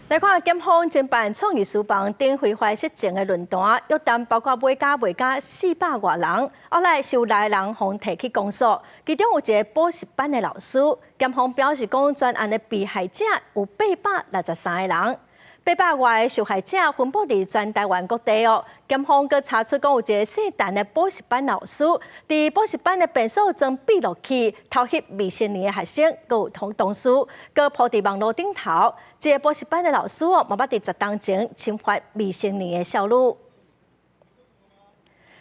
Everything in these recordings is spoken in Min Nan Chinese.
來看檢方偵辦創意書房頂非法色情的論壇，約談包括買家賣家四百外人，後來是有六个人予提起公訴，其中有一个補習班的老師。檢方表示講，全案的被害者有863個人，八百外个受害者分布佇全台灣各地哦。檢方閣查出講，有一个姓陳的補習班老師，佇補習班的便所裝閉錄器，偷翕未成年的學生，閣有同同事，閣鋪佇網路頂頭。這个補習班的老師哦，嘛捌佇10冬前侵犯未成年的少女。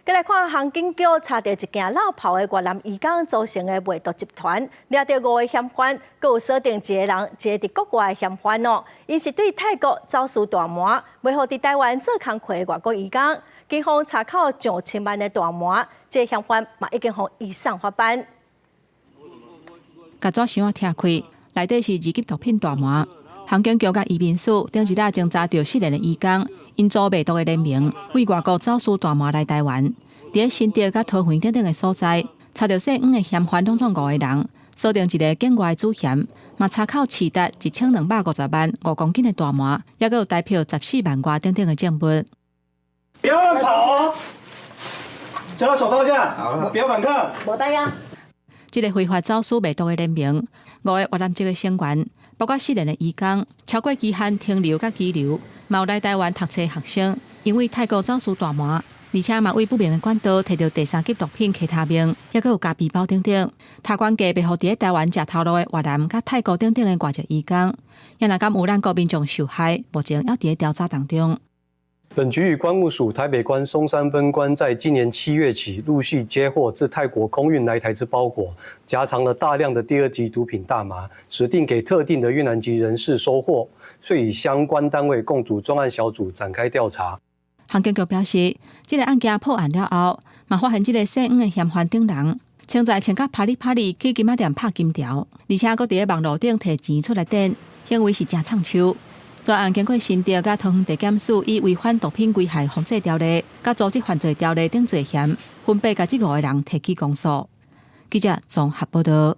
閣來看，刑警局查著一件落跑的越南移工組成的賣毒集團，掠著五個嫌犯，閣有鎖定一個人，一个佇國外的嫌犯哦。𪜶是對泰國走私大麻，賣予佇台灣做工課的外國移工。警方查扣上千萬的大麻，這个嫌犯嘛已經予移送法辦。共紙箱仔拆開，內底是二級毒品大麻。刑警局佮移民署頂一日偵查著失聯的移工，𪜶組賣毒的聯盟，對外國走私大麻來台灣。佇新竹佮桃園等等的所在，查著姓黃的嫌犯，攏總五個人，鎖定一个境外主嫌，嘛查扣市值1250萬5公斤的大麻，抑閣有台票14萬外等等的證物。不要亂跑哦！將他手放下，不要反抗。無帶啊！這个非法走私賣毒的聯盟，五个越南籍的成員，包括失聯的移工，超過期限停留佮羈留，嘛有來台灣讀冊學生，𪜶對泰國走私大麻，而且嘛對不明的管道提著第三級毒品 K 他命，抑閣有咖啡包等等。他管計賣予佇台灣食頭路的越南佮泰國等等的外籍移工，也若敢有咱國民眾受害，目前猶佇調查當中。本局與關務署台北關松山分關在今年7月起，陸續接獲自泰國空運來台之包裹，夾藏了大量的第二級毒品大麻，指定給特定的越南籍人士收貨，遂與相關單位共組專案小組展開調查。刑警局表示，這个案件破案了後，嘛發現這个姓黃的嫌犯等人，穿在穿甲啪里啪里去金仔店拍金條，而且閣佇網路頂提錢出來墊，行為是誠創手。專案經過新竹佮桃園地檢署以違反毒品危害防制條例、佮組織犯罪條例等罪嫌，分別共這五个人提起公訴。記者綜合報道。